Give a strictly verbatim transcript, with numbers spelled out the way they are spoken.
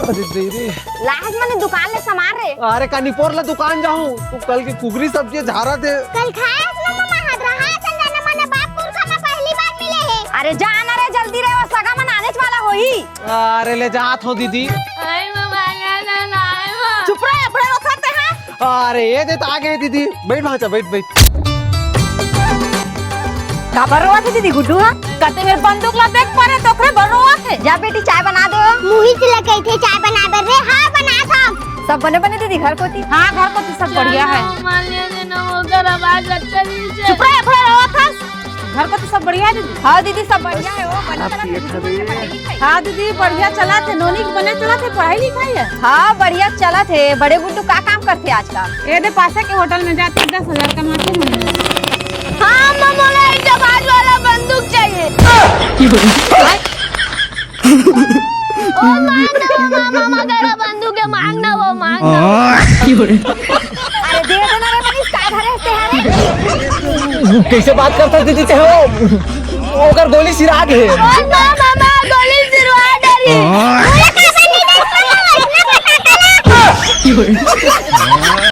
अरे दे रे। लाहस मने दुकान ले सामान रे। अरे का निपोर ला दुकान जाहूं, तू कल के कुकरी सब्जी झारा दे। कल खाए हस ना ममा हाथ रहा, संजना मने बाप पुरखा में पहली बार मिले हे। अरे जा ना रे, जल्दी रे, वो सगा मन आनेच वाला होही। अरे ले जात हो दीदी। आई ममा, ना, ना, ना, आई ममा। चुप रह, अबड़े वखत है। अरे ये दे तो आ गए दीदी, बैठ वहाँ, बैठ बैठ। काबर रोवत हे दीदी गुड्डू हा? कते मेर बंदूक ला देख परे तो ओकरे बर रोवत हे। जा बेटी चाय बना दे। मुहित ला कहिथे चाय बना बर रे। हाँ बना था। सब बने बने दीदी घर कोती? हाँ घर कोती सब बढ़िया है। मान लिया ने ना ओकर आवाज अच्छा नहीं से। चुप रह, अबड़े रोवत हस। घर कोती सब बढ़िया है दीदी? हाँ दीदी सब बढ़िया है। वो बने चला थे, गुड्डू के पढ़ाई लिखाई। हाँ दीदी बढ़िया चला थे, नोनी के बने चला थे पढ़ाई लिखाई है। हाँ बढ़िया चला थे, बड़े गुड्डू का काम करथे आजकल? ये दे पासे के होटल में जाते दस हजार कमाते हैं। हाँ, अम्मा, मोला एक जहाज वाला बंदूक चाहिए। ओ, मांग ना वो, मामा, मामा, करा बंदूक है, मांग ना वो, मांग ना वो। अरे, दे देना रे मनीष, का धरे हस तें रे? कैसे बात करता दीदी ते हो? ओकर गोली सिरा गे। ओ, मामा, मामा, गोली सिरवा डरी।